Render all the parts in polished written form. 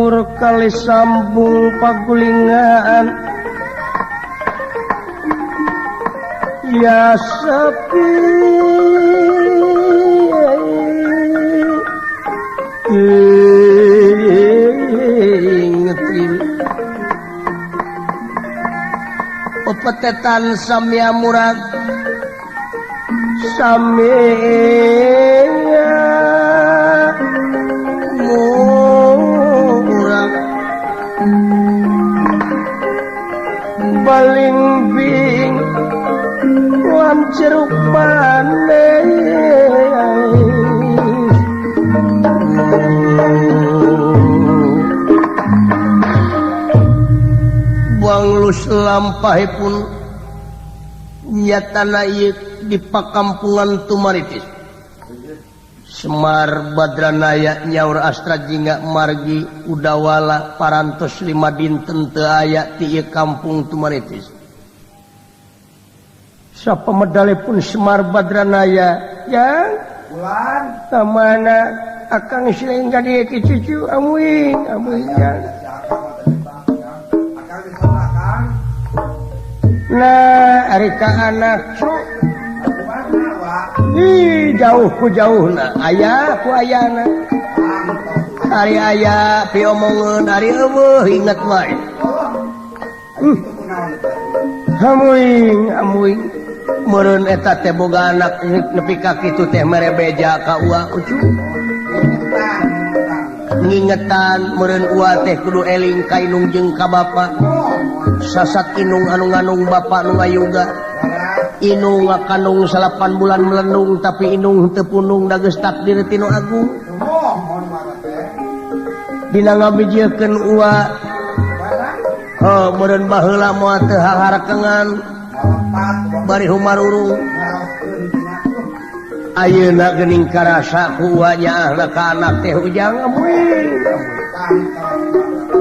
Luhur kali sambung pagulingan ya sepi ingetin pepetetan samya murad samya murad baling-bing lan jeruk manis buang lus lampahipun nyatana ieu di pakampungan Tumaritis. Semar Badranaya nyaur Astra Jingga margi udawala parantos 5 dinten teu aya ti ieu kampung Tumaritis. Sapamedalipun Semar Badranaya yang bulan kamana akang sileng ka dieu ki cucu amuing amuing yang. Nah ari ka anak cu ih jauh ku jauhna aya ku ayana ari aya piomongeun ari eueuh inget wae. Amuing amuing meureun eta teh boga anak nepi ka kitu teh mere beja ka ua ucu ngingetan meureun ua teh kudu eling ka inung jeung ka bapa sasat inung anu nganung bapa nu ngayuga inung ngakanung 8 bulan melendung tapi inung teu punung da geus takdir ti nu agung dina ngabijiekeun ua heuh meureun baheula moal teu haharakengan bari humarurung ayeuna geuning karasa ku ua nyaahna ka anak teh ujang amuing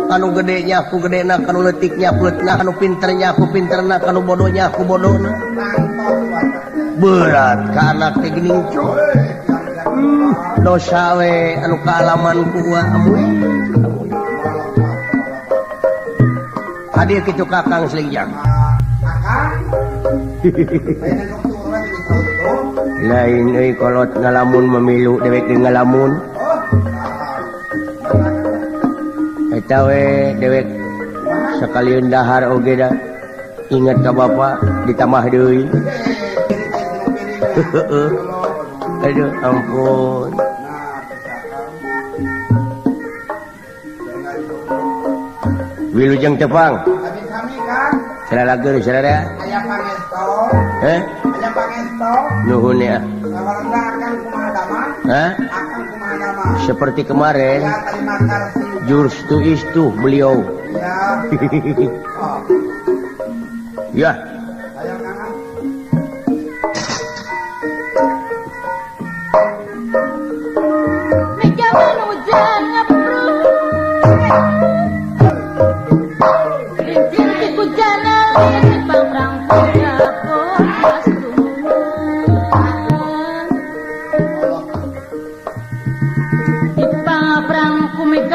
kanu gede nya ku gedena kanu leutik nya ku leutikna kanu pinter nya ku pinterna kanu bodoh nya ku bodohna berat ka anak teh geuning coy dosa we anu kaalaman ku ua amuing hadir kitu kakang selingjang lain euy kolot ngalamun memilu dewek ge ngalamun eta we dewek sakalian dahar oge da ingat ka bapa ditambah deui. Aduh ampun. Wilujeng tepang. Saralageun sararea. Aya pangesto. Heh? Aya pangesto. Nuhun ya. Akang kumaha damang? Hah? Akang kumaha damang? Seperti kemarin. Ya, terima kasih. Jurus tu istu beliau. Ya. Oh. Ya. Ayo Kang.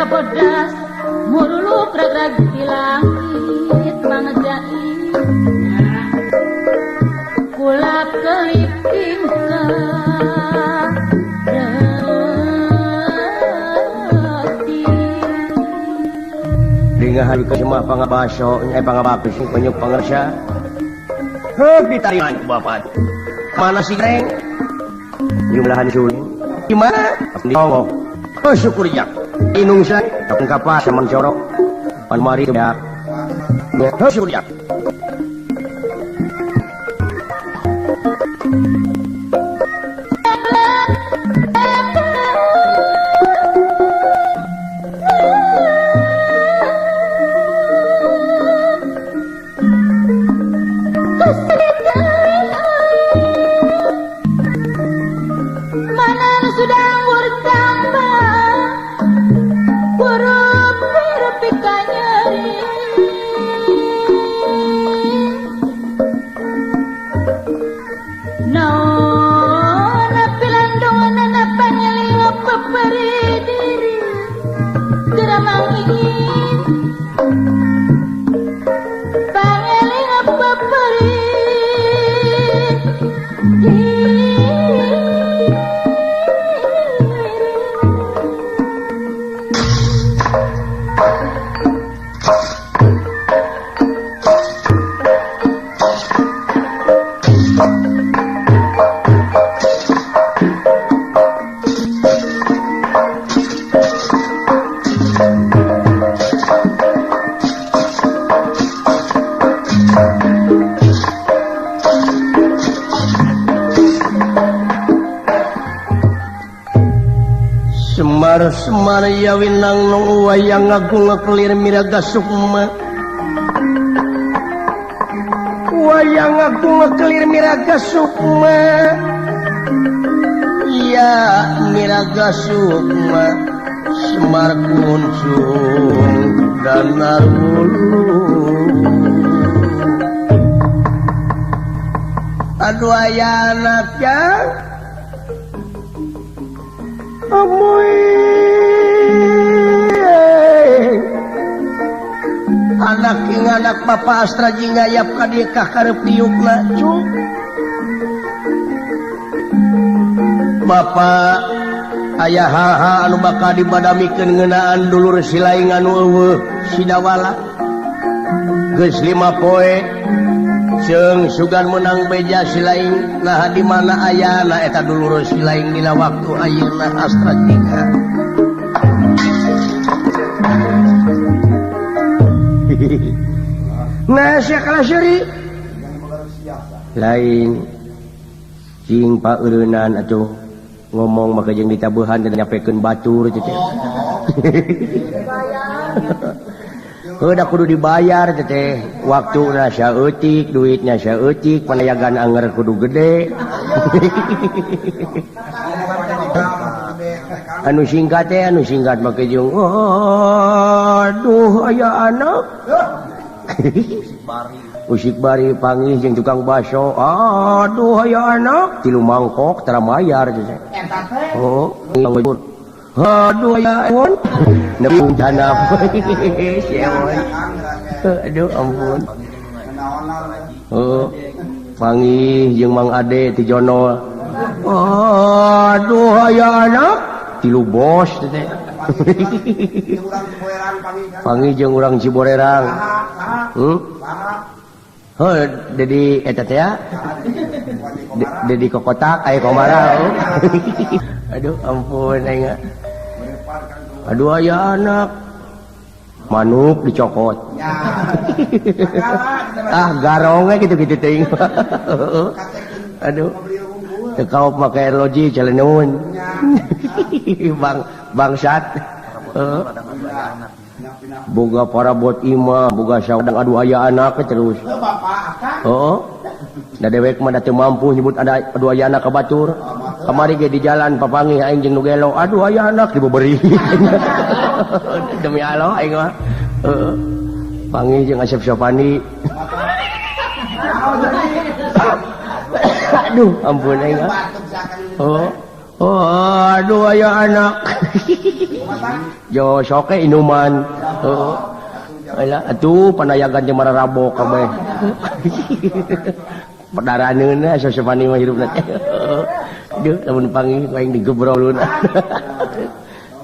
Bodas muruluk rag-rag di langit mangejai kulap kelip tingkah reti Dingahan ka semua pangabaso pangabakus penyuk pangersa heuh ditariman ku bapak mana si reng jumlahan suling gimana di oh syukur ya inung sa kapa saman jorok pan mari ya syukur ya. Mana sudah bertambah buruk berpikanya. Semar Semar ya winang nong wayang agung kelir miraga sukma. Wayang agung kelir miraga sukma. Ya miraga sukma Semar kuncung danar wulu. Aduh aya anaknya amoy anak ing anak Bapak Astra jingayap ka dieu ka karep diukna cung. Bapak aya haha anu bakal dibadamikeun ngeunaan dulur silaing anu eueuh Sidawala geus 5 poe jeung sugan menang beja silaing nah di mana ayana eta dulur silaing dina waktu ayeuna Astra jingga. Nah sia kalah seuri lain cing paeureunnan atuh ngomong maka jeung ditabuhan dan nyapekeun batur teh. Heuh da kudu dibayar teh, waktuna saeutik, duitnya saeutik, panayagan anger kudu gede. Anu singkat teh, anu singkat make jeung aduh aya anak. Usik bari panggih jeung tukang baso. Aduh aya anak, tilu mangkok tara mayar teh. Oh, aduh aya ewon. Nepi janap. Si ewon. Aduh ampun. Oh, panggih jeung Mang Ade ti Jono. Aduh aya anak, tilu bos teh. Panggih jeung urang Ciborerang. Heuh, Dedi eta teh ya. Dedi kokotak aya komara. Aduh ampun aing. Aduh aya anak. Manuk dicokot. Ah garongnya gitu-gitu teuing. Aduh. Teu kaop make arloji caleneun. Bang bangsat. Boga parabot imah, boga saudang aduh aya anak terus. Oh. Da dewek mah da teu mampu nyebut ada aduh aya anak ka batur. Kamari ge di jalan papanggih aing jeung nu gelo, aduh aya anak dibeberi. Demi Allah aing mah. Heeh. Panggih jeung Asep Sopani. Aduh, ampun aing. Oh. Oh, aduh aya anak. Jo soke inuman. Oh. Alah atuh panayagan teh mararabok kabeh. Pedaraneun Asep Sopani mah hirupna teh. Aduh, lamun panggih aing digebrolun.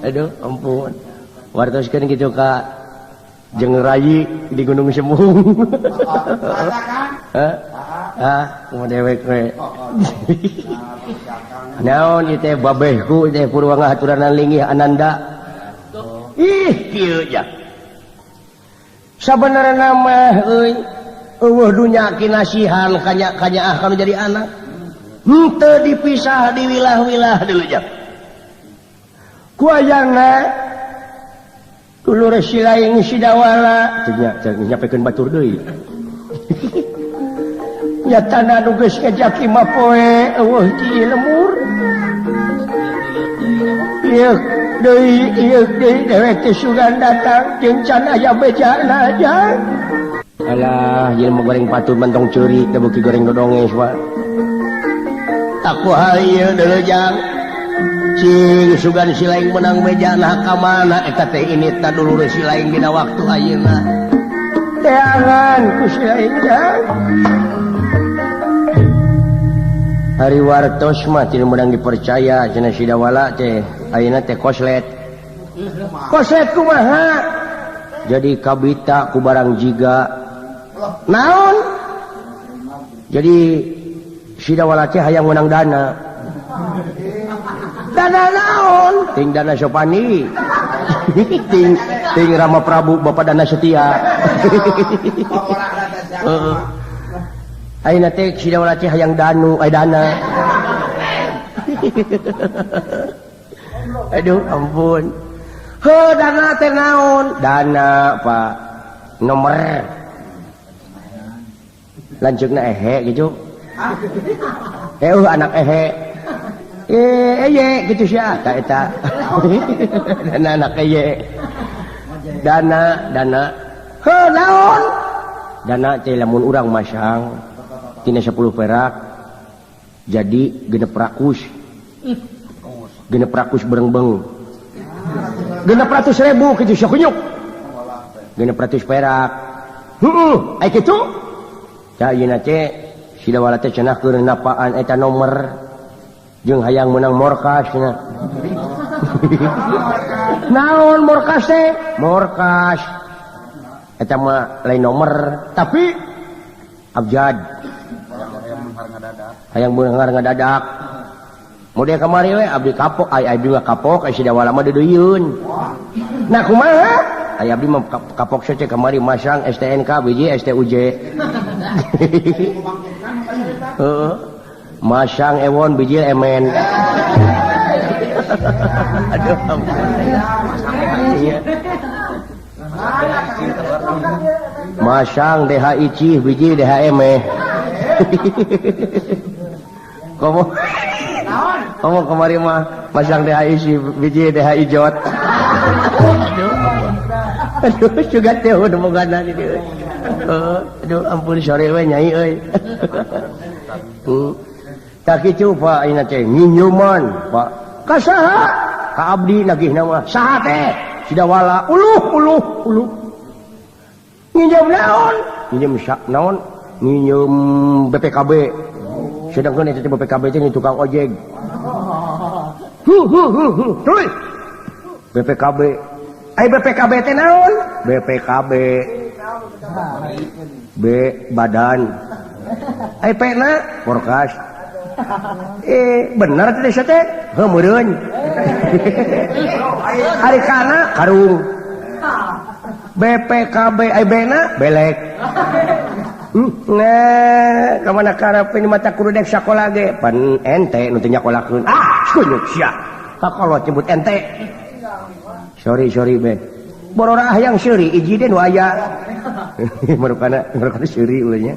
Aduh, ampun. Wartoskeun kitu ka jeung rayi di Gunung Semung. Hah? Ah, kumaha dewek we. Naon ieu teh babehku teh purwa ngahaturanan linggih Ananda. Ih, kieu ja. Sabenerna mah euy, eueuh dunya kinasihan kanya-kanyaah kanu jadi anak. Henteu dipisah diwilah-wilah dulu ja. Ku ayana dulur silaing Sidawala teh nya nyapekeun batur deui. Nyatana nu geus ngejak 5 poe eueuh ti lemur. Ieu deui ieu deui dewek teh sugan datang jeung can aya bejana aja. Alah, jelema goreng patut mantong ceurik da beuki goreng dodonge mah. Aku hal ieu deuleu jang. Cing sugan silaing menang bejana ka mana eta teh ini ta dulur silaing dina waktu ayeuna. Teangan ku silaing jang. Hari wartos mah tidak menang dipercaya cenah Sidawala teh ayeuna teh koslet. Koslet kumaha? Jadi kabita ku barang jiga. Naon? Jadi Sidawala teh hayang menang dana. Dana naon? Ting dana Sopani. Ting ting Rama Prabu Bapak Dana Setia. Heeh. Ayeuna teh Sidawala teh hayang danu, ay dana. Aduh ampun. Heuh dana teh naon? Dana Pak nomor. Lanceukna ehe gitu. Anak ehe. Eye gitu sia ta eta. Dana anak eye. Dana dana. Heuh naon? Dana teh lamun urang masang tina 10 perak jadi genep rakus. Genep rakus berengbeng. Genep ratus ribu kitu sia kunyuk. Genep ratus perak. Heuh, ai kitu? Tah ayeuna teh sidawala teh cenah keur napaan eta nomor jeung hayang meunang morkas cenah. Naon morkas teh? Morkas. Eta mah lain nomor tapi abjad. Hayang beunghar ngadadak. Model kamari we abdi kapok, ai abdi mah kapok, ai sidawala mah deudeuyeun. Nah kumaha? Ai abdi mah kapok sace kamari masang STNK BJ STUJ. Heeh. Masang ewon bijil emen. Aduh ampun. Iya. Masang DH icih bijil DH emeh. Komo komo kamari mah masang DH icih bijil DH ijot. Aduh aduh juga teh udah mogana di dieu. Aduh ampun sore we nyai euy. Tak kitu Pak ayeuna teh nginjuman Pak. Ka saha? Ka abdi nagihna mah. Saha teh? Sidawala uluh uluh uluh. Nginjem naon? Nginjem naon? Nginjem BPKB. Sedangkan eta teh BPKB teh tukang ojek. Hu hu hu hu. Tuluy. BPKB. Ai BPKB teh naon? BPKB. B badan. Ai P na porkas. Bener teh teh? Heuh meureun. Ari kana karung. BPKB ai B na belek. Nah, ka mana karep ini mata kudu dek sakola ge. Pan ente nu teu nyakolakeun. Ah, kunyuk sia. Kakolot nyebut ente. Sorry sorry ben. Borora hayang seuri iji teh nu aya. Marukana marukana seuri uleunya.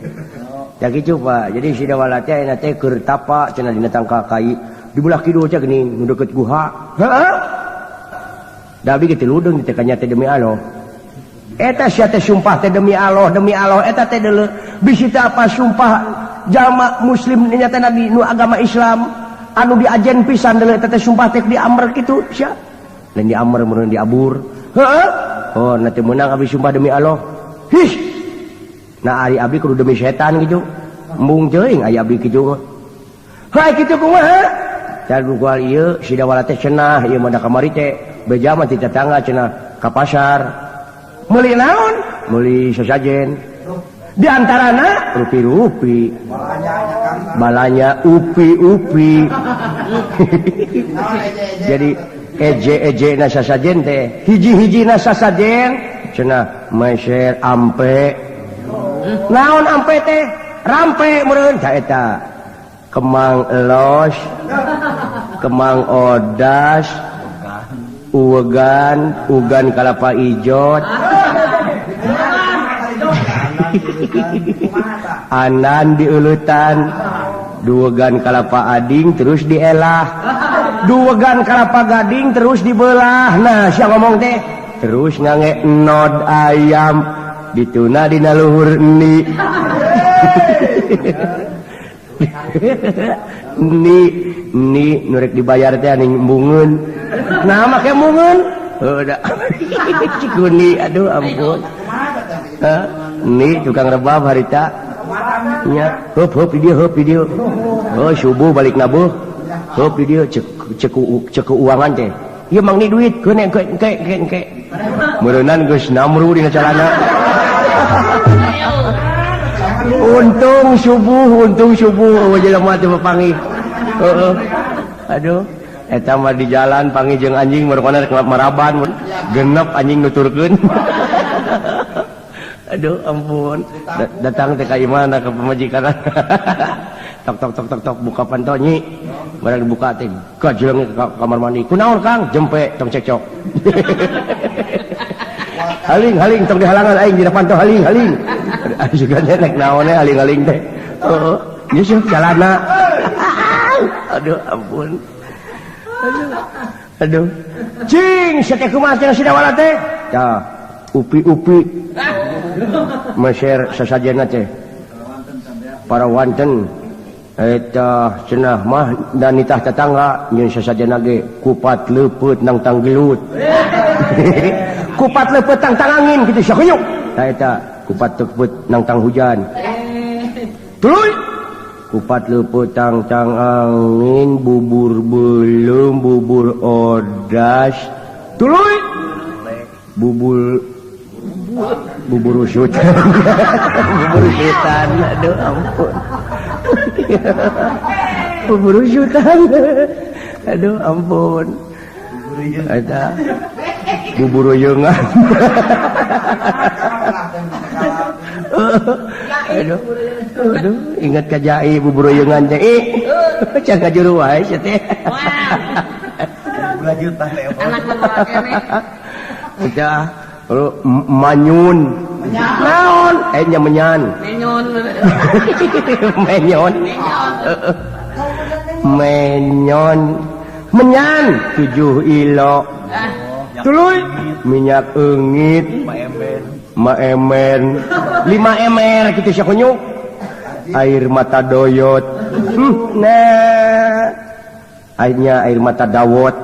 Ya kitu Pak. Jadi sidawala teh ayeuna teh keur tapa cenah dina tangkal kai. Di belah kidul teh geuning nu deukeut guha. Heeh. Da abdi ge teu ludeung teh kanya teh demi Allah. Eta sia teh sumpah teh demi Allah eta teh deuleu. Bisi teh apa sumpah jalma muslim nya teh nabi nu agama Islam anu diajen pisan deuleu eta teh sumpah teh diamr kitu sia. Lain diamr meureun diabur. Heeh. Oh, nanti meunang abdi sumpah demi Allah. Hih. Nah ari abdi kudu demi setan gitu. Embung teuing aya abdi kitu mah. Hae kitu kumaha? Car kual ieu sidawala teh cenah ieu mah da kamari teh beja mah ti tetangga cenah ka pasar. Meuli naon? Meuli sasajen. Di antarana rupi-rupi. Balanya upi-upi. Jadi eje-eje na sasajen teh hiji-hiji na sasajen cenah meser ampe. Naon ampe teh? Rampe meureun ta eta. Kemang elos, kemang odas, uwegan, ugan kalapa ijot. Anan diulutan, duwegan kalapa ading terus dielah. Duwegan kalapa gading terus dibelah. Nah, sia ngomong teh terus ngange nod ayam dituna dina luhur ni. Ni ni nu rek dibayar teh aning embungeun. Nah, make embungeun. Heuh da. Cikuni aduh ampun. Hah? Ni tukang rebab harita. Nya, heup heup di dieu, heup di dieu. Oh, subuh balik nabuh. Heup di dieu cek cek cek keuangan teh. Ieu mang ni duit keun engke engke engke engke. Meureunnan geus namru dina calana. Untung subuh jelema teh papanggih. Heeh. Aduh, eta mah di jalan panggih jeung anjing marukana rek maraban genep anjing nuturkeun. Aduh ampun. Datang teh ka imahna ka pamajikan. Tok tok tok tok tok buka panto nyi. Barang dibuka teh gajleng ke kamar mandi. Kunaon Kang? Jempe tong cekcok. Haling-haling tong dihalangan aing dina panto haling-haling. Juga nek naon haling-haling teh. Heeh. Nyusup jalana. Aduh ampun. Aduh. Aduh. Cing, sateh kumaha cenah Sidawala teh? Tah, upi-upi. Meser sasajena teh. Para wanten eta cenah mah dan nitah tetangga nyeun sasajena ge kupat leupeut nang tanggelut. Kupat leupeut tang tangangin kitu sakuyuk. Tah eta kupat leupeut nang tang hujan. Tuluy kupat leupeut tang tang angin bubur beuleum bubur odas. Tuluy bubur bubur usutan. Bubur usutan aduh ampun. Bubur usutan. Aduh ampun. Eta bubur uyeungan. Aduh. Aduh, ingat ka jai bubur uyeungan teh. Ih, can kajuru wae sia teh. Anak mah keneh. Eta manyun. Naon? Nya menyan. Menyon. Menyon. Menyon. Menyan 7 ilo. Tuluy minyak eungit. Maemen. 5 ember kitu sia kunyuk. Air mata doyot. Nah. Airnya air mata dawot.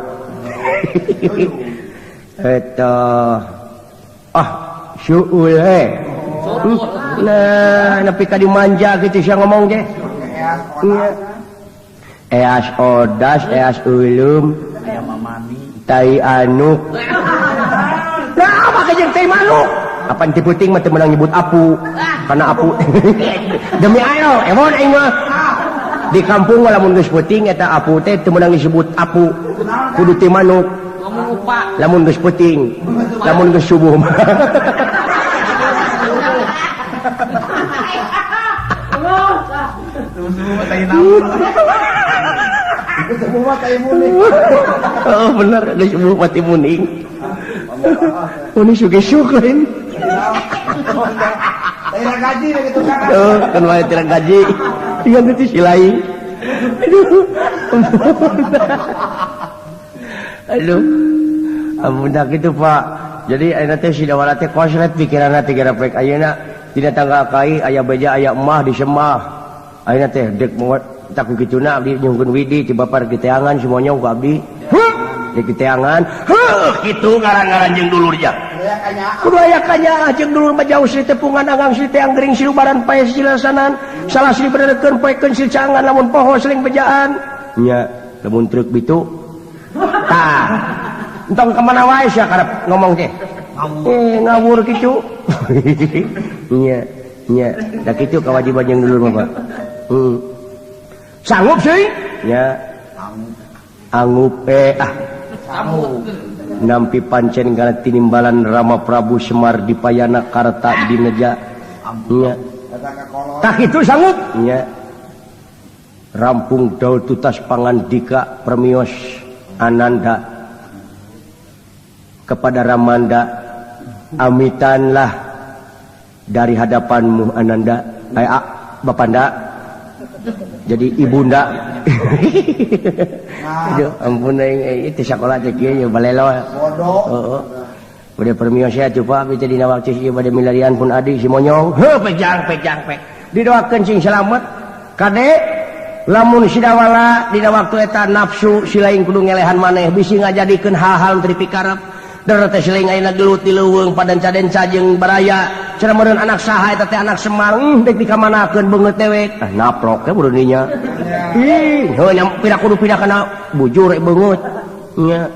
Eta ah syuul he. Nah, nepi ka dimanja kitu sia ngomong teh. Eas odas, eas ulum, tai anuk. Nah, apa kejeung tai manuk? Apan ti peuting mah teu meunang nyebut apu. Karena apu. Demi ayo, emon aing mah. Di kampung mah lamun geus peuting eta apu teh teu meunang disebut apu. Kudu ti manuk. Lamun geus peuting, lamun geus subuh mah. Oh bener, geus subuh mati muning. Muning suge-sug lain. Tira gaji gitu kan. Oh, kan wae tira gaji. Ingat itu si lain. Aduh. Aduh. Ampun dah kitu Pak. Jadi ayeuna teh Sidawala teh koslet pikiranna teh gara pek ayeuna dina tangga kai aya beja aya emah di semah. Ayeuna teh dek tak ku kituna abdi nyungkeun widi ti bapar kiteangan si monyong ku abdi. Heuh, di kiteangan. Heuh, kitu ngaran-ngaran jeung dulur ja. Kudu aya kanyaah jeung dulur mah jauh sri tepungan agang sri teang gering silubaran pae silasanan salah sri benerkeun poekeun sri cangan lamun poho seling bejaan. Nya, lamun truk bitu. Tah. Entong ka mana wae sia karep ngomong teh. Ngawur kitu. Nya, nya, da kitu kawajiban jeung dulur mah, Pak. Sanggup sih? Nya. Anggup ah. Nampi pancen kana tinimbalan Rama Prabu Semar Dipayana Karta Dineja. Nya. Tah kitu sanggup? Nya. Rampung daul tutas pangandika permios Ananda kepada Ramanda, amitanlah dari hadapanmu Ananda, Bapanda. Jadi ibunda. Aduh, ampun aing itu sakola teh kieu nya balelo. Bodoh. Heeh. Bade permios ya coba abdi teh dina waktu ieu bade milarian pun adi si monyong. Heuh pejang pejang pek. Didoakeun sing selamat. Kade lamun Sidawala dina waktu eta nafsu si lain kudu ngelehan maneh bisi ngajadikeun hal-hal teu dipikarep. Der teh si lain ayeuna gelut di leuweung padanca-denca jeung baraya. Cenah meureun anak saha eta teh anak Semar, dek dikamanakeun beungeut dewek. Ah naplok teh meureun dinya. Ih, heuh nya pira kudu pindah kana bujur beungeut. Nya.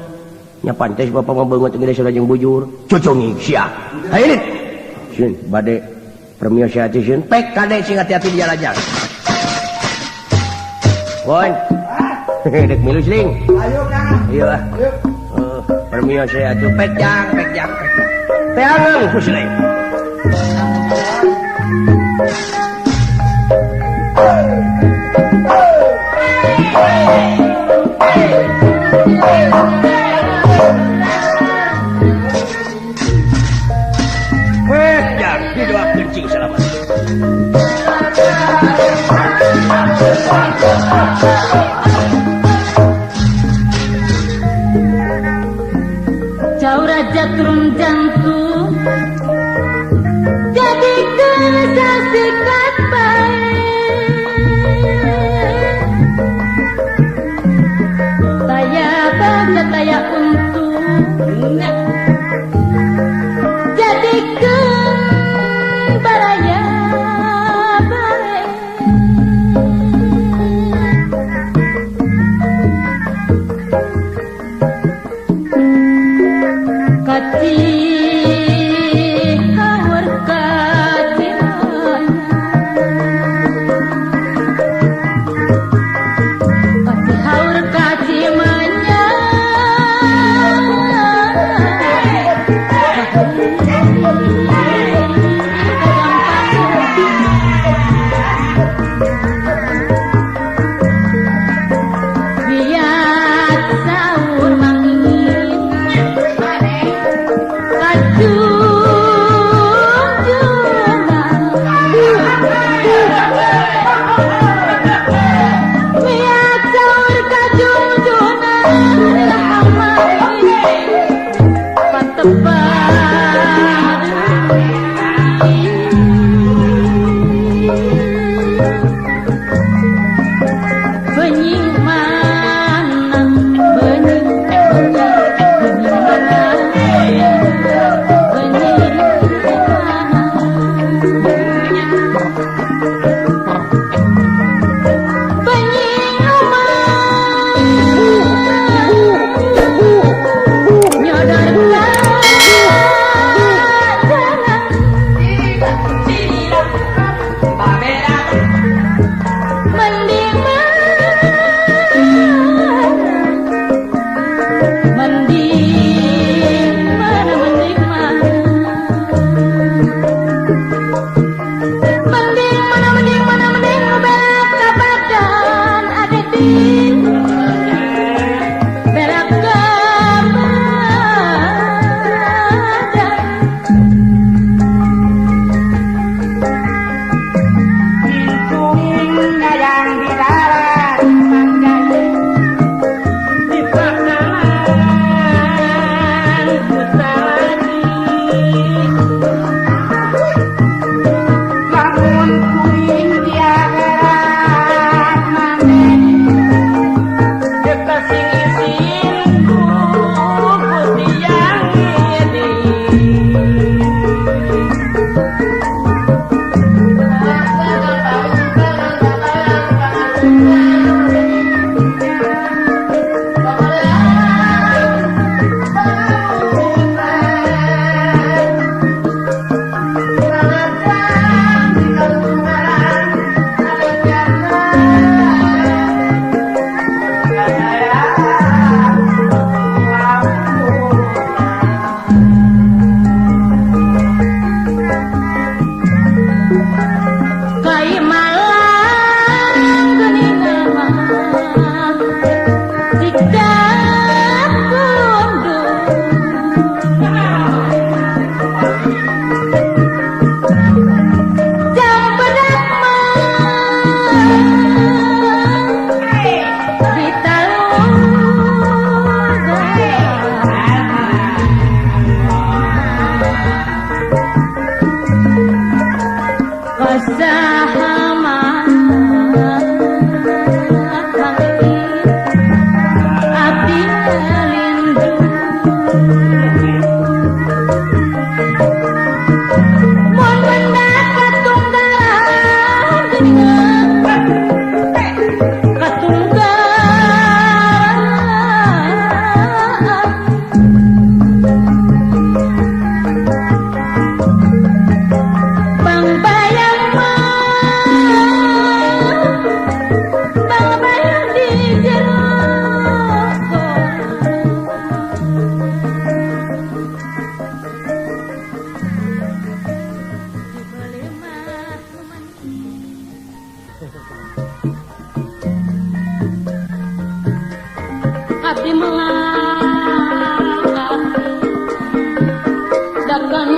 Nya pantes bapak mah beungeut geus sareng jeung bujur. Cucunging sia. Hayu dit. Sieun bade permios sia teh sieun pek kade sing hati-hati di jalan. Won. Dek milu sling. Ayo Kang. Ayo ah. Permios sia atuh pek jang pek jang pek. Teangan ku siling. Urang didoakeun cing salamat. Jauh raja turun jantung jadi kesasikat baik taya bangsa taya untung jadi baraya baik kacih hawar kacimanya kacih hawar kacimanya biar sahur mangin Abdi melangkah dakan.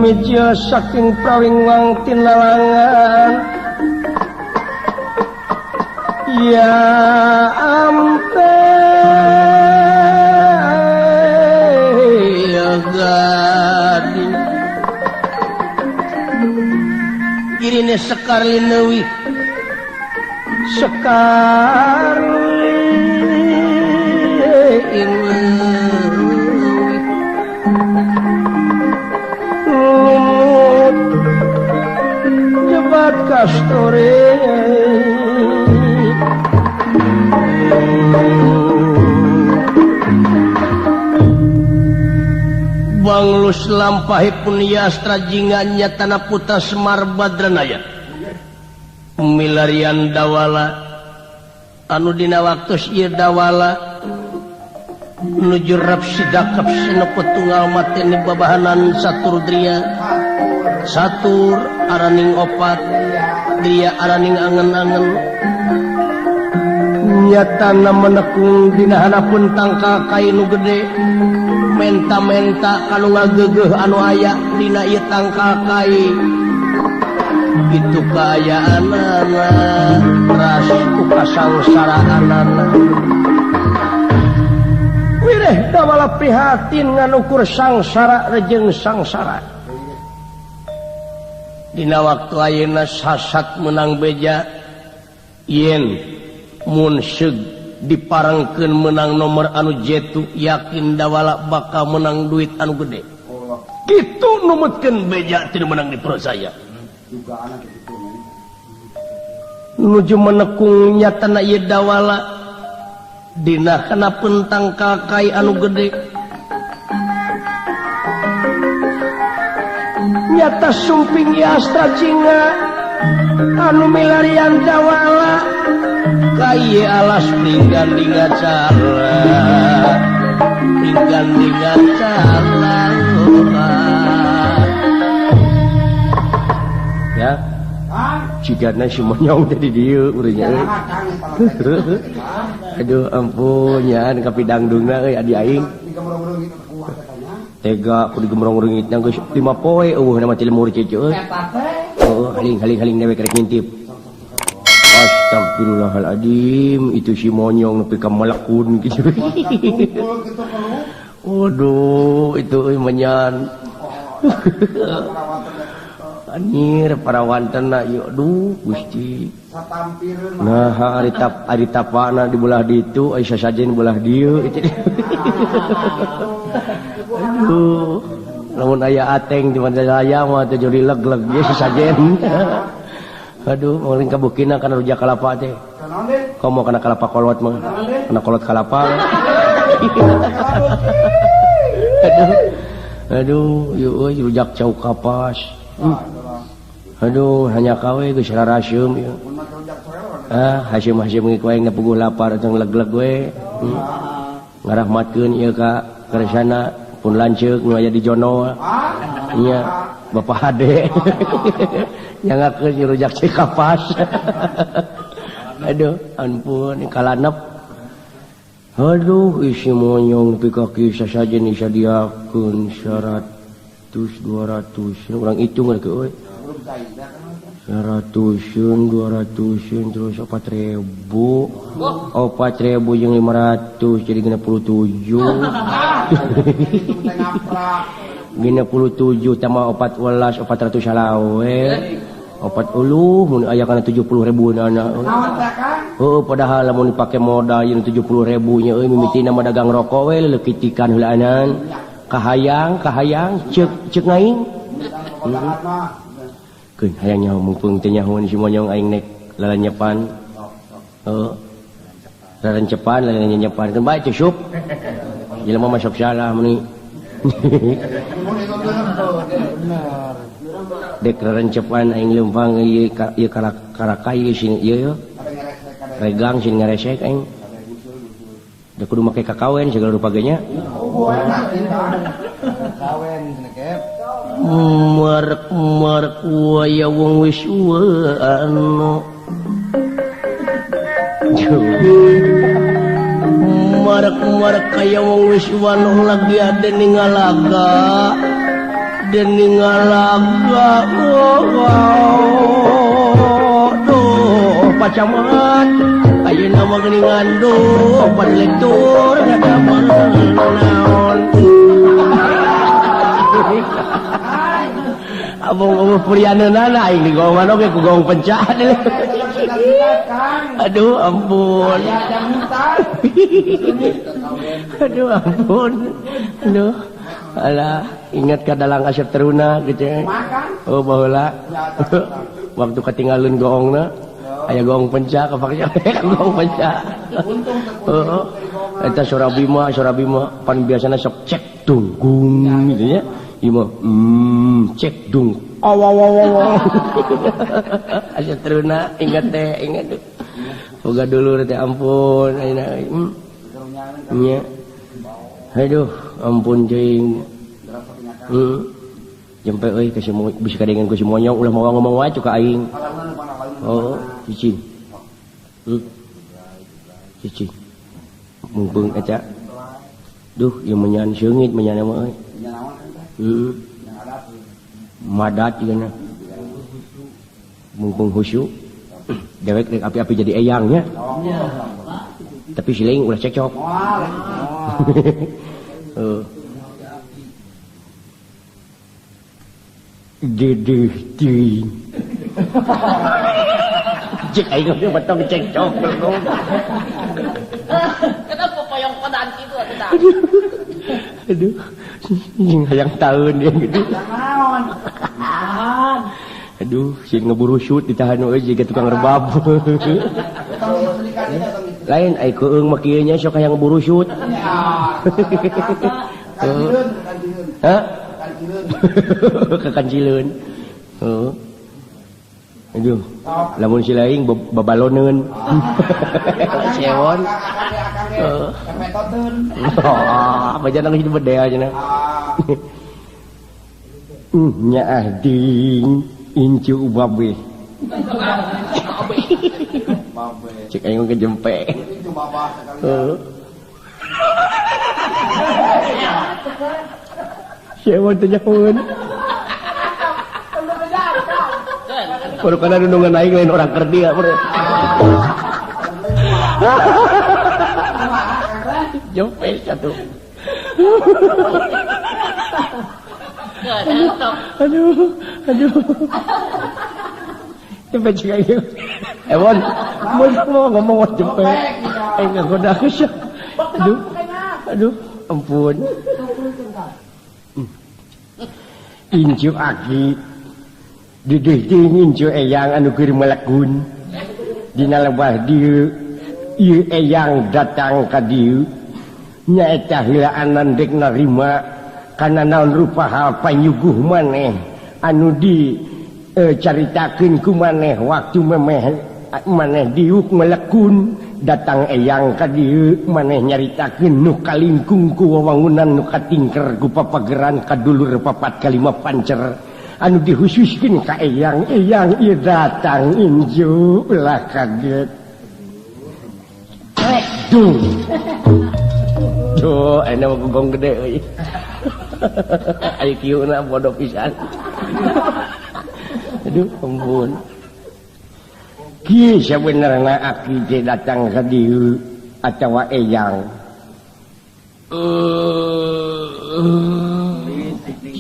Mijil saking prawingwang tinalangan ya ampe ya gading kirine sekar lineuwih sekar lineuwih lumut jebat kastore Banglus lampahipun yastra jingannya tanah putra Semar Badranaya milarian dawala anu dina waktu ieu dawala nuju rap sidakap sineput tunggal mateni babahanan satur dria satur araning opat dria araning angen-angen nyatana menekung dina hanapun tangkal kai nu gede menta-menta kalau ngagegeuh anu aya dina ieu tangkal kai itu kaayaanana ras ku kasangsaraanana wireh dawala prihatin nganukur sangsara rejeng sangsara dina waktu ayeuna sasat menang beja yen mun seug diparengkeun menang nomor anu jetu yakin dawala bakal menang duit anu gede kitu numutkeun beja teu menang di percaya nuju menekung nyatana ieu dawala dina kana pentang kai anu gede nyata sumping yastra cinga anu milarian dawala kaye alas pinggan dingacara pinggan dingacara ya jigana si monyong teh di dieu urangnya aduh ampun nya kapidangdungna euy adi aing tega kudu gemrong reungitna geus 5 poe eueuh na mah lemur cece euy heuh haling-haling dewe kerek ngintip. Astagfirullahaladzim itu si monyong nepi ka malakun gitu. Waduh itu euy menyan. Anjir parawantenna ieu aduh Gusti. Nah ari tap ari tapana di belah ditu ai sasajen belah dieu itu. Aduh lamun aya ateng di Mandalaya mah teh jadi leg-leg ge sasajen. Aduh paling kabukina kana rujak kalapa teh. Komo kana kalapa kolot mah. Kana kolot kalapa. Aduh. Aduh ieu euy rujak cau kapas. Aduh hanya kawe geus raraseum ieu. Ah haseum-haseum ge ku aing da puguh lapar tong leg-leg we. Ngarahmatkeun ieu ka kersana pun lanceuk nu aya di Jono. Nya Bapak Hade. Nyangakeun rujak cau kapas. Aduh ampun kalanep. Aduh isi monyong nepi ka kieu sasajen disadiakeun 100 200 urang hitung rek euy. 100 200 terus 4.000 4.000 jeung 500 jadi 67 67 tambah 14 400 salawe 40 mun aya kana 70.000 na. Heuh padahal lamun dipake modal jeung 70.000 nya euy mimitina mah dagang rokok we leukitikan heulaanan. Kahayang kahayang ceuk ceuk aing. Keun hayang nyaho mumpung teu nyahoan si monyong aing nek lalanyepan. Heuh. Lalancepan lalanyepan keun bae cusup. Jelema mah sok salah meuni. Dek lalancepan aing leumpang ieu ieu karakai sing ieu ieu. Regang sing ngaresek aing. Da kudu make kakawen segala rupa ge nya. Merek-merek waya wong wis anu. Merek-merek kaya wong wis wano lagi ada ningalaga. Dening ngalaga duh pacaman ayeuna mah geuningan duh padlektur ngadamel naon. Abong eueuh purianeunana aing digongan oge ku gong pencah. Aduh ampun. Aduh ampun. Aduh. Alah, ingat ka dalang Asep Teruna gitu ya. Oh baheula. Waktu ketinggalan goongna, aya goong pencah kapaksa goong pencah. Heeh. Eta Sora Bima pan biasana sok cek dunggung gitu ya. Ieu mah cek dung. Awawawaw. Asep Teruna ingat teh, ingat. Boga dulur teh ampun ayeuna. Nya. Aduh, ampun cing. Jempe euy ka si bisa kadengan ku si monyong ulah mawa ngomong wae ka aing. Oh, cicing. Cicing. Mumpung eta. Duh, ieu menyan seungit menyan mah euy. Heeh. Madat ieu. Mumpung khusyuk. Dewek rek api-api jadi eyangnya. Tapi si lain ulah cekcok. Dedeh teuing. Cek aing ge batong cekcok. Kenapa poyong kodan kitu atuh tah? Aduh. Jeung hayang taeun dia gitu. Aduh, sieun ngeburusut ditahan euy jiga tukang rebab. Lain ai keung mah kieu nya sok hayang ngeburusut. Hah? Kakancileun. Heeh. Aduh, lamun si lain babaloneun. Sewon. Heeh. Oh, bajana geus bedea cenah. Nyaah ding incu babe. Cek aing ke jempe. Heeh. Sewon teh nyahoeun. Baru kana nundungan aing lain orang kerdia. Jempe satu. Aduh, aduh. Jempe cek aing. Ewon, mau ngomong jempe. Aing ngagoda aku sih. Aduh. Aduh, ampun. Incu aki didih incu eyang anu keur melekun dina lebah dieu ieu eyang datang ka dieu nyaeta heulaanan dek narima kana naon rupa hal panyuguh maneh anu di caritakeun ku maneh waktu memeh maneh diuk melekun datang eyang ka dieu maneh nyaritakeun nu kalingkung ku wewangunan nu katingker ku papageran ka dulur papat kalima pancer anu dihususkeun ka eyang eyang ieu datang inju ulah kaget. Duh. Duh, ayeuna mah gong gede euy. Aya kieu na bodoh pisan. Aduh, ampun. Ki sabenerna aki teh datang ka dieu atawa eyang.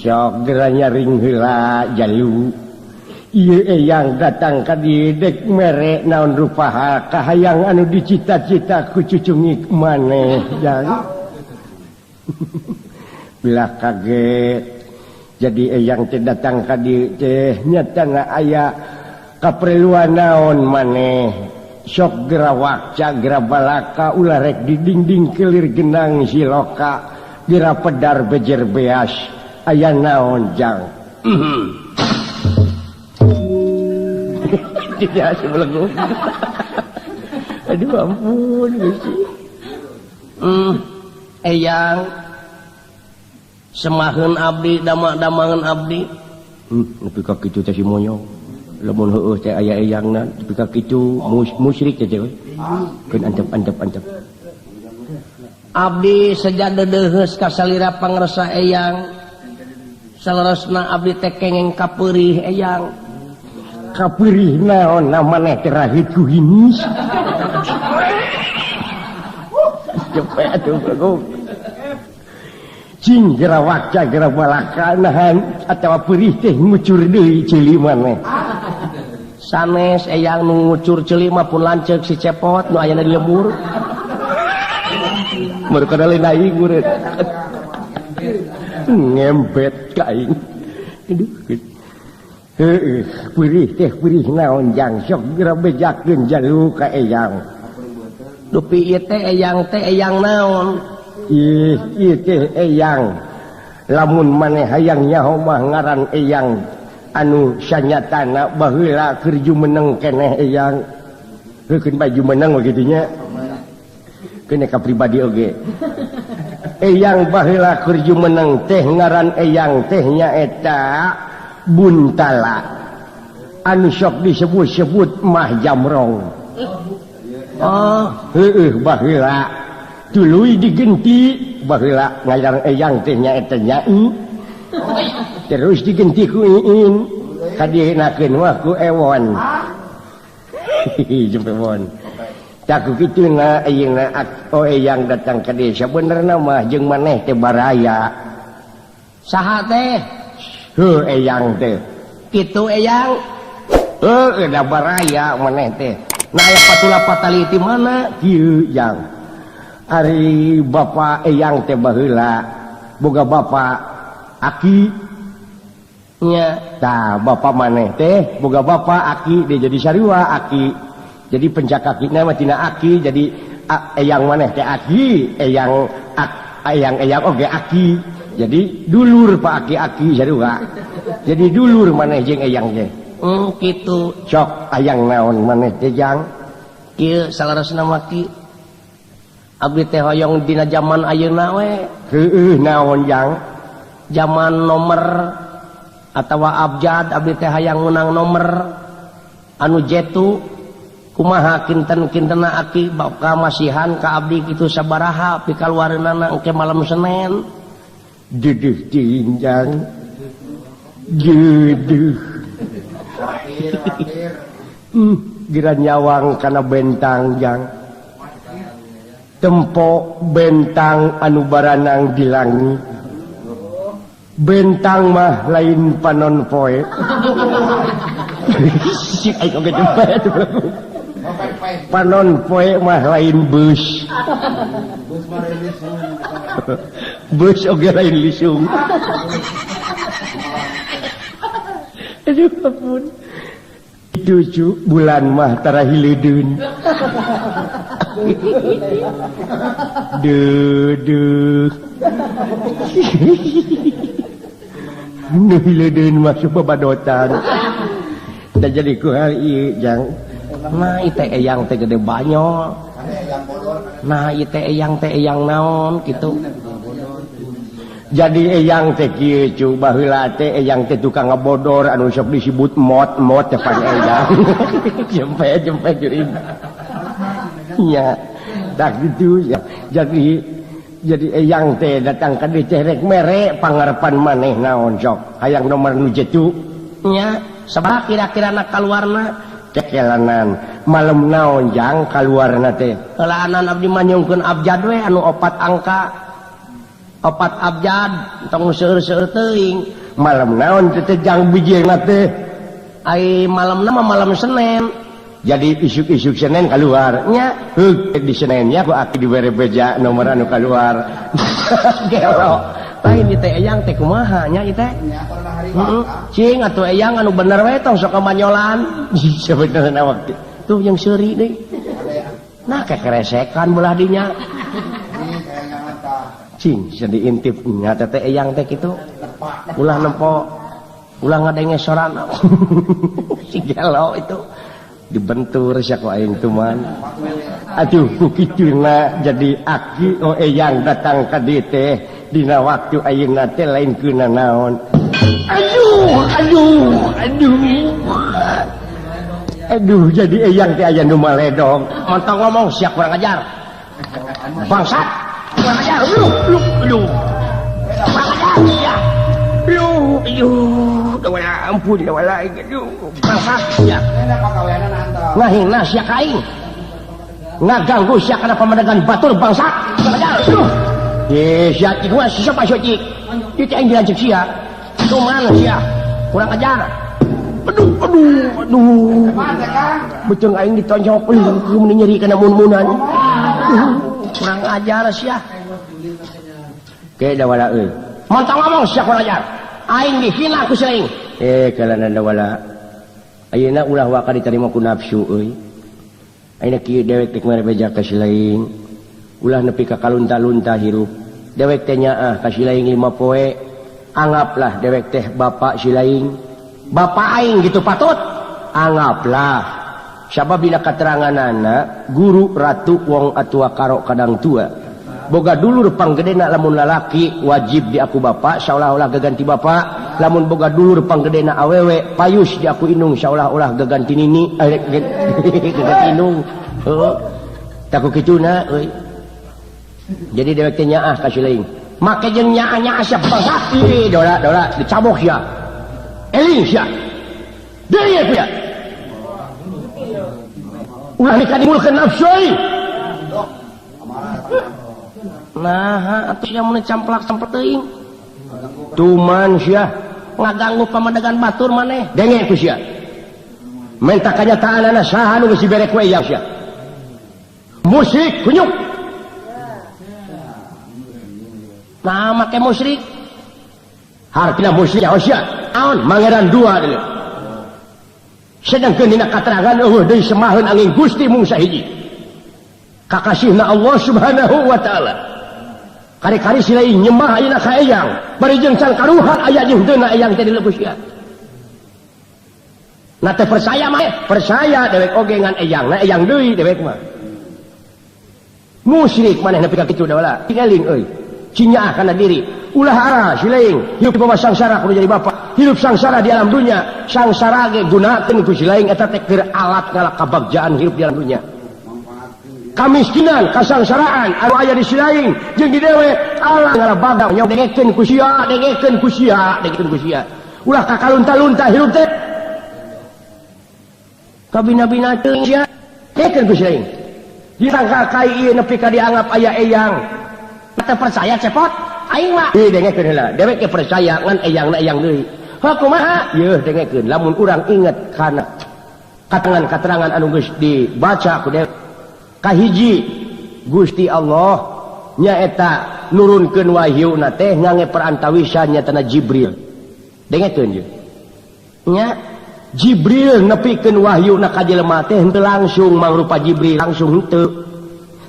Sok geura nyaring heula jalu. Ieu eyang datang ka dieu dek mere naon rupa hal kahayang anu dicita-cita ku cucungik maneh jang. Bila kaget jadi eyang teh datang ka dieu teh nyatana aya kaperluan naon maneh sok geura wakca geura balaka ulah rek di dinding kelir genang siloka geura pedar bejer beas aya naon jang. Tidak sebelum. Aduh ampun Gusti. Eyang semaheun abdi damak-damangan abdi. Nepi ka kitu teh si monyong. Lamun heueuh teh aya eyangna nepi ka kitu musyrik teh we. Keun antep-antep. Abdi sejak deudeuheus ka salira pangresa eyang. Saleresna abdi teh kengeng kapeurih eyang. Kapeurih naon maneh teh rahit ku hinis. Cepet atuh bagong. Cing geura wakca geura balaka nahan atawa peurih teh ngucur deui ceuli maneh. Sanes eyang nu ngucur ceuli mah pun lanceuk si Cepot nu ayana di lembur. Mereka lain aing murid. Ngempet ka aing. Aduh. Heueuh, peurih teh peurih naon jang sok geura bejakeun jalu ka eyang. Dupi ieu teh eyang naon? Ih, ieu teh eyang. Lamun maneh hayang nyaho mah ngaran eyang anu sanyatana baheula keur jumeneng keneh eyang. Heukeun bae jumeneng kitu nya. Kene ka pribadi oge. Eyang baheula keur jumeneng teh ngaran eyang teh nyaeta Buntala. Anu sok disebut-sebut Mah Jamrong. Oh, heueuh baheula. Tuluy digenti baheula ngaran eyang teh nyaeta Nyai. Terus digenti ku Iin, kadienakeun mah ku Ewon. Jempe Ewon. Tak kitu na ayeuna oh eyang datang ka desa benerna mah jeung maneh teh baraya. Saha teh? Heuh eyang teh. Kitu eyang. Heuh da baraya maneh teh. Nah aya patula patali ti mana? Kieu jang. Ari bapa eyang teh baheula boga bapa aki nya. Tah bapa maneh teh boga bapa aki dia jadi sarua aki. Jadi pencakakina mah tina aki jadi eyang maneh teh aki, eyang eyang eyang oge aki. Jadi dulur pak aki-aki sarua. Jadi dulur maneh jeung eyang teh. Kitu. Sok ayang naon maneh teh jang? Kieu saleresna mah ki. Abdi teh hoyong dina jaman ayeuna we. Heueuh naon jang? Jaman nomor atawa abjad abdi teh hayang meunang nomor anu jetu. Kumaha kinten-kintena aki baka masihan ka abdi kitu sabaraha pikaluareunana engke malam Senin. Deudeuh teuing jang. Deudeuh. Geura nyawang kana bentang jang. Tempo bentang anu baranang di langit. Bentang mah lain panon poe. Si aing oge jempe. Panon poe mah lain bus. Bus oge lain lisung. Aduh ampun. Cucu bulan mah tara hileudun. Deudeuh. Nu hileudun mah supabadotan. Da jadi ku hal ieu jang. Nah ieu teh eyang teh gede banyol. Nah ieu teh eyang naon kitu. Jadi eyang teh kieu cu baheula teh eyang teh tukang ngabodor anu sok disebut mot-mot teh pan eyang. Jempe-jempe jurig. Nya tak gitu ya. Jadi eyang teh datang ka dieu teh rek mere pangarepan maneh naon sok. Hayang nomor nu jetu. Nya sabaraha kira-kirana kaluarna? Cekelanan malam naon jang kaluarna teh. Heulaanan abdi mah nyungkeun abjad we anu opat angka. Opat abjad tong seueur-seueur teuing. Malam naon teh jang bijilna teh? Ai malamna mah malam Senin. Jadi isuk-isuk Senin keluar nya. Heuh di Seninnya ku aki dibere beja nomor anu keluar. Gelo. Lain ieu teh eyang teh kumaha nya ieu teh? Heeh. Cing atuh eyang anu bener we tong sok manyolan. Sebenarna waktu tuh yang seuri deui. Nah kekeresekan belah dinya. Cing jadi intip nya teh eyang teh kitu. Ulah nempo, ulah ngadenge sorana. Si gelo itu dibentur sia ku aing tuman. Aduh ku kituna jadi aki oh eyang datang ka dieu teh dina waktu ayeuna teh lain keuna naon. Aduh aduh aduh. Aduh jadi eyang teh aya nu maledog. Montong ngomong sia kurang ajar. Bangsat. Kurang ajar lu lu lu. Kurang ajar sia. Aduh, aduh, dawala ampun dawala aduh bangsa sia. Ngahina sia ka aing. Ngaganggu sia kana pamadegan batur bangsa. Aduh. Eh sia cik gua siapa sia cik? Ieu teh aing dilancik sia. Kumaha sia? Kurang ajar. Aduh, aduh, aduh. Beuteung aing ditonjok euy mun nyeri kana mun-munan. Kurang ajar sia. Ke dawala euy. Montong ngomong sia kurang ajar. Aing dihina ku si aing. Eh kalana dawala. Ayeuna ulah waka diterima ku nafsu euy. Ayeuna kieu dewek teh mere beja ka si laing. Ulah nepi ka kalunta-lunta hirup. Dewek teh nyaah ka si laing 5 poe. Anggaplah dewek teh bapak si laing. Bapak aing gitu patut. Anggaplah sabab dina kateranganana guru ratu wong atua karo kadang tua boga dulur panggedena lamun lalaki wajib diaku bapak seolah-olah gaganti bapak lamun boga dulur panggedena awewe payus diaku inung seolah-olah gaganti nini gaganti inung heuh taku kituna euy jadi dewek teh nyaah ka si laing make jeung nyaah-nyaah sia bangsa ih dola dola dicabok sia eling sia deui sia ulah nikadimulkeun nafsu euy. Nah, atuh sia mun camplak-camplak teuing. Tuman sia ngaganggu pamadegan batur maneh. Denge ku sia. Menta kanyataanana saha nu geus dibere ku eyang sia. Musik kunyuk. Nah, make musyrik. Hartina musyrik ya sia. Naon mangeran dua deui. Sedangkeun dina katerangan eueuh deui semaheun angin Gusti mung sahiji. Kakasihna Allah Subhanahu wa taala. Kari-kari si lain nyembah ayeuna ka eyang, bari jeung can karuhan aya jeung henteu na eyang teh dileukeus sia. Na teh percaya mah, percaya dewek oge ngan eyang, na eyang deui dewek mah. Musyrik maneh nepi ka kitu da wala. Eling euy. Cinyaah kana diri. Ulah ara si lain hidup di bawah sangsara kudu jadi bapak. Hidup sangsara di alam dunia, sangsara ge gunakeun ku si lain eta teh keur alat ngalak kabagjaan hidup di alam dunia. Kamiskinan, kasangsaraan anu aya di si lain jeung di dewe alat ngalabaga nya dengekeun ku sia, dengekeun ku sia, dengekeun ku sia. Ulah kakalunta-lunta hirup teh. Kabina-bina teuing sia, dengekeun ku si lain. Ditangka kai ieu nepi ka dianggap aya eyang. Teu percaya cepot, aing mah. Ih dengekeun heula, dewek ge percaya ngan eyangna eyang deui. Heuh kumaha? Yeuh dengekeun lamun urang inget kana katerangan-katerangan anu geus dibaca ku dewek. Kahiji Gusti Allah nyaeta nurunkeun wahyuna teh ngange perantawisan nyatana Jibril. Dengekeun ye. Nya Jibril nepikeun wahyuna ka jelema teh henteu langsung mangrupa Jibril langsung henteu.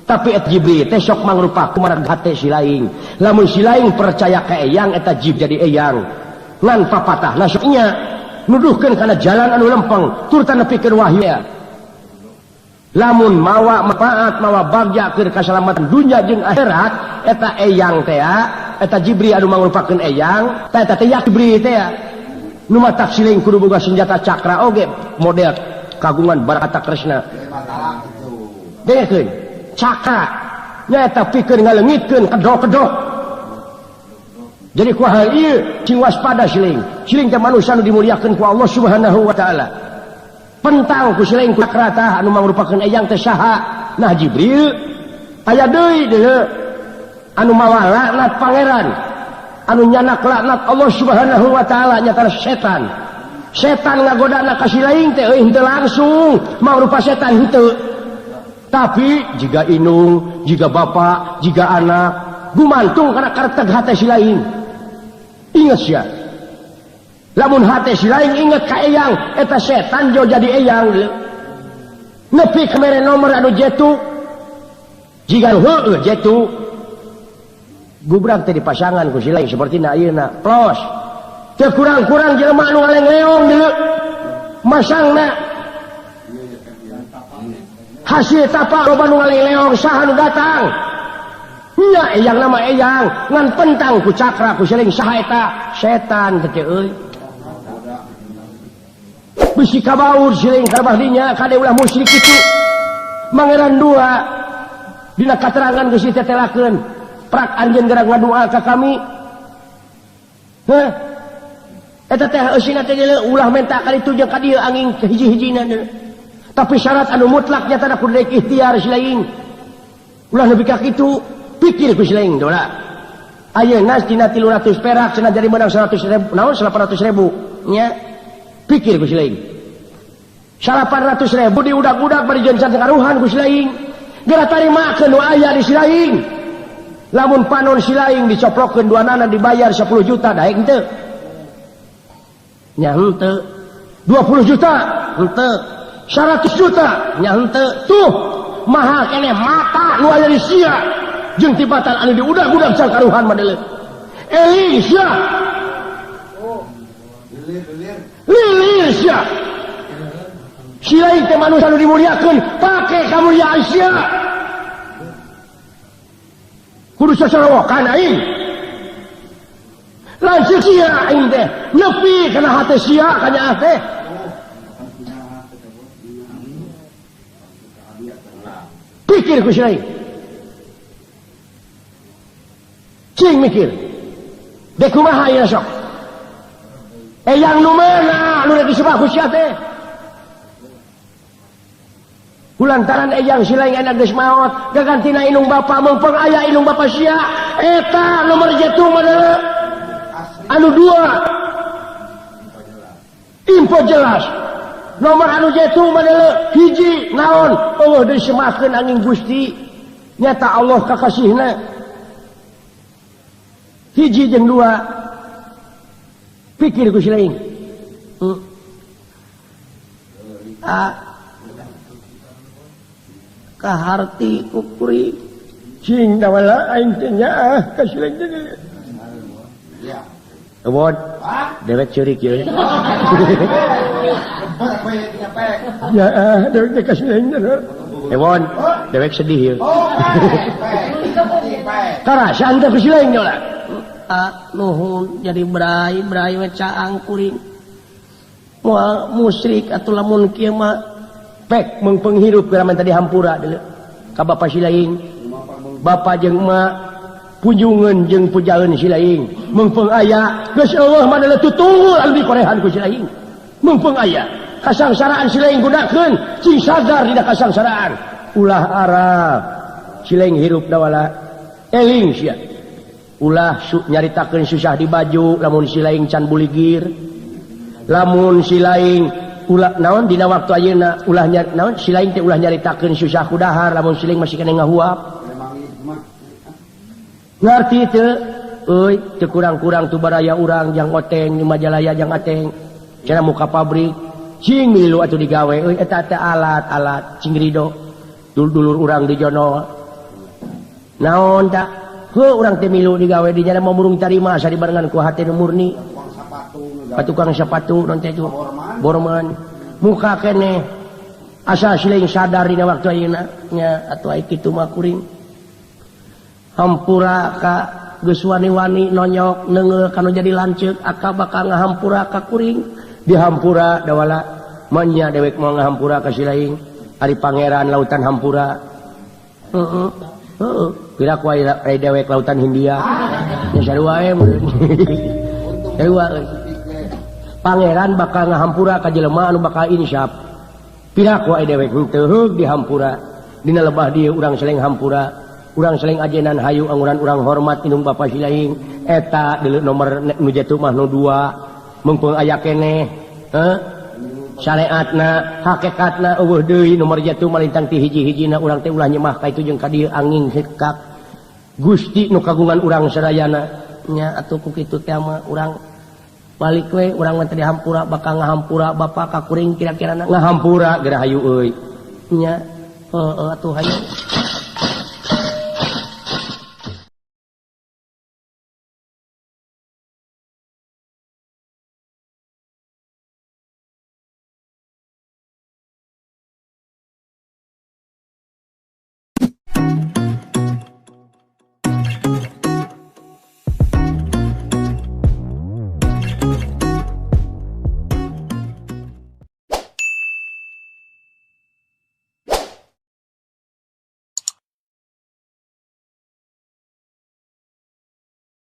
Tapi et Jibril teh sok mangrupa kumarag hate si laing. Lamun si laing percaya ka eyang eta Jib jadi eyang. Ngan papatahna sok nya nuduhkeun kana jalan anu lempeng turta nepikeun wahyu. Lamun mawa manfaat mawa bagja keur kasalamatan dunya jeung akhirat eta eyang teh eta Jibril anu mangrupakeun eyang teh eta teh Jibril teh nu matak siling kudu boga senjata cakra oge model kagungan Barakata Kresna. Dengekeun cakra nyaeta pikeun ngaleungitkeun kedok-kedok. Jadi ku hal ieu cing waspada siling. Siling teh manusia nu dimuliakeun ku Allah Subhanahu wa taala. Pentang ku siling ku cakra tah anu mangrupakeun eyang teh saha? Nah Jibril aya deui deui anu mawa laknat pangeran anu nyanak laknat Allah Subhanahu wa taala nyata setan. Setan ngagodana ka si laing teh euy henteu langsung mangrupa setan henteu. Tapi jiga inung, jiga bapak, jiga anak gumantung kana karteg hate si laing. Ingat sia. Lamun hate si laing inget ka eyang eta setan jo jadi eyang. Nepi ka mere nomor anu jetu. Jiga heueuh jetu. Gubrak teh dipasangan ku si laing sapertina ayeuna. Plos. Teu kurang-kurang jelema anu ngaleng-leong deui. Masangna hasil tapa loba nu ngaleng-leong saha nu datang. Nya eyang nama eyang ngan pentang ku cakra ku si laing saha eta setan teh euy. Bisi kabaur si laing karabah dinya kade ulah musyrik kitu. Mangeran dua dina katerangan geus ditetelakeun. Prak anjeun geura ngadua ka kami. Heh, Eta teh eusina teh ulah menta kali itu jeung ka dieu angin hiji-hijina. Tapi syarat anu mutlak nyata da kudu ikhtiar si lain. Ulah nepi ka kitu, pikir ku si lain dola. Ayeuna dina 300 perak cenah jadi menang 100.000, naon 800.000 nya. Pikir ku si lain. 800.000 diudak-udak bari jeung can karuhan ku si lain. Geura tarimakeun nu aya di si lain. Lamun panon si lain dicoplokeun duanana dibayar 10 juta daek henteu. Nya henteu. 20 juta henteu. 100 juta nya henteu. Tuh mahal keneh mata nu aya di sia jeung tibatan anu diudag-udag can karuhan mah deuleu. Eling sia. Lilir sia. Si lain teh manusia anu dimuliakeun pake kamuliaan sia. Kudu sasarawokan aing. Lanceuk sia aing teh nyepi kana hate sia kanyaah teh. Pikir ku si lain. Cing mikir. Dek kumaha ieu sok? Eyang nu mana nu rek disebah ku sia teh? Kulantaran eyang si lain anak geus maot, gagantina indung bapa meungpeung aya indung bapa sia, eta nomor jetu mah anu dua. Info jelas. Nomor anu jetu mah hiji naon eueuh deui semakeun angin Gusti nyata Allah kakasihna. Hiji jeung dua. Pikir ku si lain. Kaharti kukuri cing dawala aing teh nyaah ka si lain teh. Ebon, dewek ceurik ieu. Ya, dewek teh ka si lain teh. Ebon, dewek sedih ieu. Karasaan teh ku si lain lah. Nuhun jadi berai-berai we caang kuring. Moal musyrik atuh lamun kieu mah pek meungpeung hirup geura tadi hampura deuleu ka bapa si lain. Bapa jeung emak punjungeun jeung pujaeun si lain. Meungpeung aya geus eueuh mah deuleu tutungul anu dikorehan ku si lain. Meungpeung aya kasangsaraan si lain gunakeun cing sadar dina kasangsaraan. Ulah arah si lain hirup dawala eling sia. Ulah nyaritakeun susah di baju lamun si lain can buligir. Lamun si lain ulah naon dina waktu ayeuna ulah naon si lain teh ulah nyaritakeun susah ku dahar lamun si lain masih keneh ngahuap. Ngarti teu euy teu kurang-kurang tu baraya urang jang oteng di Majalaya jang ateng cenah muka pabrik cing milu atuh digawe euy eta teh alat-alat cing rido dulur-dulur urang di jono naon tak heuh urang teh milu digawe di nya mau murung tarima asa dibarengan ku hate nu murni. Tukang sepatu non teh borman muka keneh asa siling sadar dina waktu ayeuna nya atuh ai kitu mah kuring hampura ka geus wani-wani nonyok neungeul kanu jadi lanceuk aka bakal ngahampura ka kuring dihampura dawala manya dewek moal ngahampura ka si lain ari pangeran lautan hampura heeh heeh pira ku ai dewek lautan Hindia nya sarua we sarua pangeran bakal ngahampura ka jelema anu bakal insyaf pira ku ai dewek henteu heug dihampura dina lebah dieu urang seleng hampura urang seleng ajenan hayu anguran urang hormat indung bapa si lain eta deuleu nomor nu jatuh mah nu 2 meungpeung aya keneh heuh syariatna hakikatna eueuh deui nomor jatuh malintang ti hiji-hijina urang teh ulah nyemah ka itu jeung ka dieu angin hekak Gusti nu kagungan urang sadayana nya atuh ku kitu teh mah urang balik we urang mah teh dihampura bakal ngahampura bapa ka kuring kira-kira ngahampura geura hayu euy nya heueuh atuh hayu.